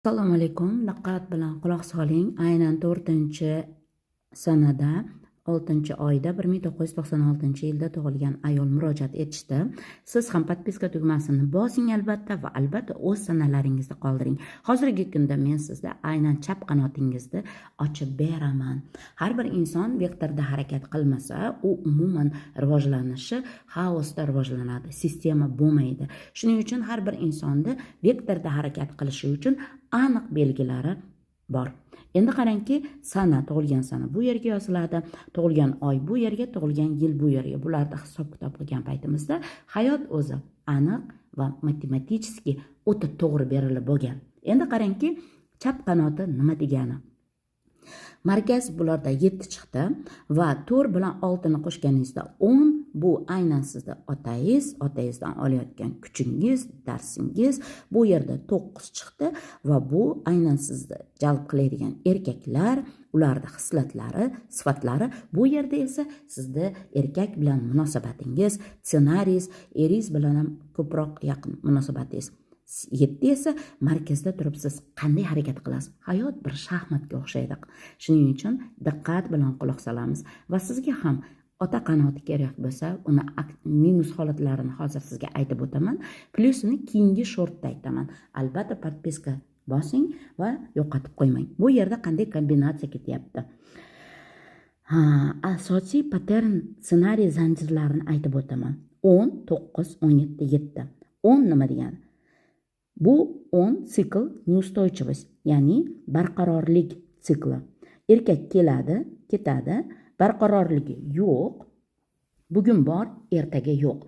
Assalomu alaykum. Diqqat bilan quloq soling. Aynan 4-sanada, 6-oyda 1996-yilda tug'ilgan ayol murojaat etishdi. Siz ham подписка tugmasini bosing, albatta, va albatta o'z sanalaringizni qoldiring. Hozirgi kunda men sizda aynan chap qanotingizni ochib beraman. Har bir inson vektorda harakat qilmasa, u umuman rivojlanishi xaosda rivojlanadi, sistema bo'lmaydi. Shuning uchun har bir insonni vektorda harakat qilishi uchun aniq belgilari bor. Endi qarangki, sana, tug'ilgan sana bu yerga yoziladi, tug'ilgan oy bu yerga, tug'ilgan yil bu yerga. Bularni hisob kitob qilgan paytimizda hayot o'zi aniq va математически o'ta to'g'ri berilib bo'lgan. Endi qarangki, chap qanoti nima degani? Markaz bularda 7 chiqdi va 4 bilan 6ni qo'shganingizda 10. Bu aynan sizni otangiz, otangizdan olayotgan kuchingiz, darsingiz. Bu yerda 9 chiqdi va bu aynan sizni jalb qiladigan erkaklar, ularni hislatlari, sifatlari. Bu yerda esa sizni erkak bilan munosabatingiz, ssenariyiz, eringiz bilan ham ko'proq yaqin munosabatingiz. 7 esa markazda turib siz qanday harakat qilasiz? Hayot bir shaxmatga o'xshaydi. Shuning uchun diqqat bilan quloq solamiz va sizga ham ota qanoti kerak bo'lsa, uni minus holatlarini hozir sizga aytib o'taman, plyusini keyingi shortda aytaman. Albatta подписка bosing va yo'qotib qo'ymang. Bu yerda qanday kombinatsiya ketyapti? Ha, asosiy pattern, ssenariy zanjirlarini aytib o'taman. 10, 9, 17, 7. 10 nima degani? Bu 10 sikl неустойчивость, ya'ni barqarorlik sikli. Erkak keladi, ketadi, barqarorligi yo'q. Bugun bor, ertaga yo'q.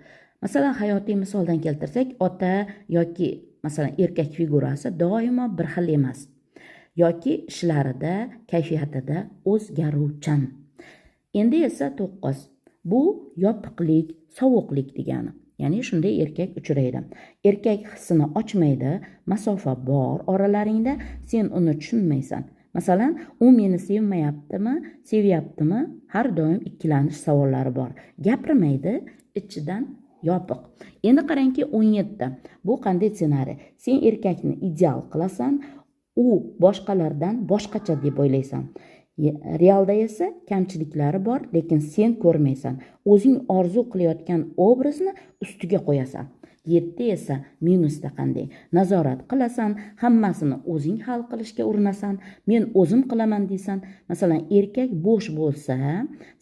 Masalan, hayotiy misoldan keltirsak, ota yoki, masalan, erkak figurasi doimo bir xil emas yoki ishlarida, kayfiyatida o'zgaruvchan. Endi esa 9, bu yopiqlik, sovuqlik degani. Ya'ni shunday erkak uchraydi. Erkak hissini ochmaydi, masofa bor oralaringda, sen uni tushunmaysan. Masalan, u meni sevmayaptimi, sevyaptimi, har doim ikkilanish savollari bor. Gapirmaydi, ichidan yopiq. Endi qarangki, 17, bu qanday ssenariy? Sen erkakni ideal qilasan, u boshqalardan boshqacha deb o'ylaysan. Realda esa kamchiliklari bor, lekin sen ko'rmaysan. O'zing orzu qilayotgan obrazni ustiga qo'yasan. 7 esa minusda qanday? Nazorat qilasan, hammasini o'zing hal qilishga urinasan, men o'zim qilaman deysan. Masalan, erkak bo'sh bo'lsa,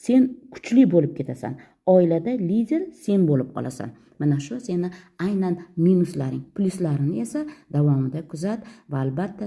sen kuchli bo'lib ketasan. Oilada lider sen bo'lib qolasan. Mana shu seni aynan minuslaring. Plyuslarini esa davomida kuzat va albatta